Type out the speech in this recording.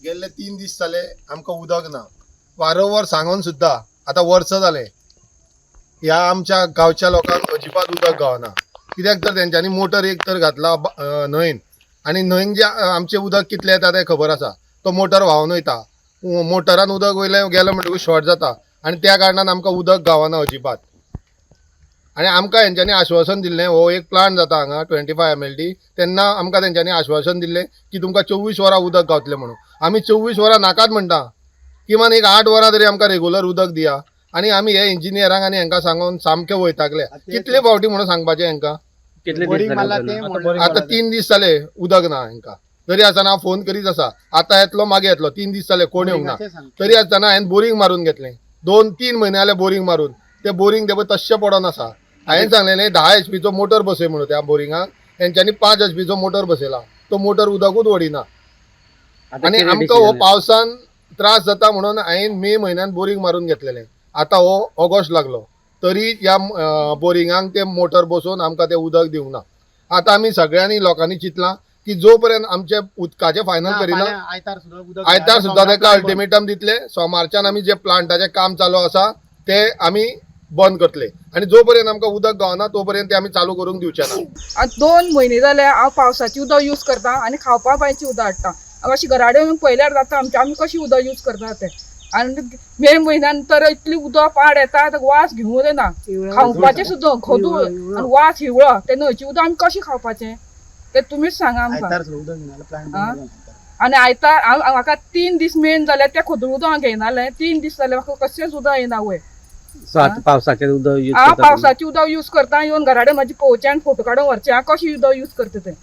गेल्ले 3 दीस जाले आमकां उदक ना. वारंवार सांगून सुद्दां आतां वर्स जालें, ह्या आमच्या गांवच्या लोकांक अजिबात उदक गावना. कित्याक तर तेंच्यांनी मोटर एक तर घातला न्हंयन आनी न्हंयन जे आमचें उदक कितलें येता तें खबर आसा. तो मोटर व्हांवन वयता. मोटरान उदक वयलें गेलें म्हणटकूच शॉर्ट जाता आनी त्या कारणान आमकां उदक गावना अजिबात. आनी आमकां हेंच्यांनी आश्वासन दिल्लें, हो एक प्लांट जाता हांगा 25 MLD, तेन्ना आमकां तेंच्यांनी आश्वासन दिल्लें की तुमकां 24 वरां उदक गावतलें म्हणून. आमी 24 वरां नाकात म्हणटा, किमान एक 8 वरां तरी आमकां रेगुलर उदक दिया. आनी आमी हे इंजिनियरांक आनी हांकां सांगून सामके वैतागले. कितले फावटी म्हणून सांगपाचें हांकां? कितले दीस बोरींग जाले मारला उदक ते ना? मोडलं. आतां 3 दीस जाले उदक ना हांकां. तरी आसतना हांव फोन करीत आसा, आतां येतलो, मागीर येतलो. 3 दीस जाले कोण येवंक ना. बोरिंगाचें सांग. तरी आसतना हांवें बोरींग मारून घेतलें. 2-3 म्हयने जाले बोरींग मारून, ते बोरींग ते पळय तश्शें पडोन आसा. हांवें सांगलेलें 10 एचपीचो मोटर बसय म्हणून त्या बोरिंगाक, तेंच्यांनी 5 एचपीचो मोटर बसयला. तो मोटर उदकूच वडिना. आता आनी कितें आमकां हो decision? पावसान त्रास जाता म्हणून हांवें मे म्हयन्यान बोरींग मारून घेतलेलें. आतां हो ऑगस्ट लागलो तरी ह्या बोरिंगाक ते मोटर बसोवन आमकां तें उदक दिवंक ना. आतां आमी सगळ्यांनी लोकांनी चिंतलां की जो पर्यंत आमचें उदकाचें फायनल ना, करिना, फाल्यां आयतार सुद्दां उदक आयतार सुद्दां सोमारा ताका प्लांट बंद. अल्टिमेटम दितले. सोमारच्यान आमी जे प्लांटाचें काम चालू आसा ते आमी बंद करतले आनी जो पर्यंत आमकां उदक गावना तो पर्यंत ते आमी चालू करूंक दिवचे ना. आतां 2 म्हयने जाले हांव पावसाची उदक यूज करता आनी खावपा बांयची उदक हाडटा. अशी घरा कडेन पळयल्यार जाता आमचें, आमी कशी उदक यूज करता तें. आनी मे म्हयन्यान तर इतली उदक पाड येता, आतां वास घेवूं येना खावपाचें सुद्दां. खदूळ आनी वास हिवळो. ते न्हंयचें उदक आमी कशें खावपाचें तें तुमीच सांगा आमकां. आयतार सुद्दां उदक घेवन प्लांट आ? बंद. आनी आयतार हांव म्हाका 3 दीस मेन जाल्यार त्या खदूळ उदक हांव घेयनालें. 3 दीस जाले म्हाका कशेंच उदक येना वयर. सो आता पावसाचें उदक यूज हांव करता तुमी? पावसाचें उदक यूज करता. येवन घरा कडेन म्हाजी पळोवचें आनी फोटो काडून व्हरचें. हांव कशें उदक यूज करता तें.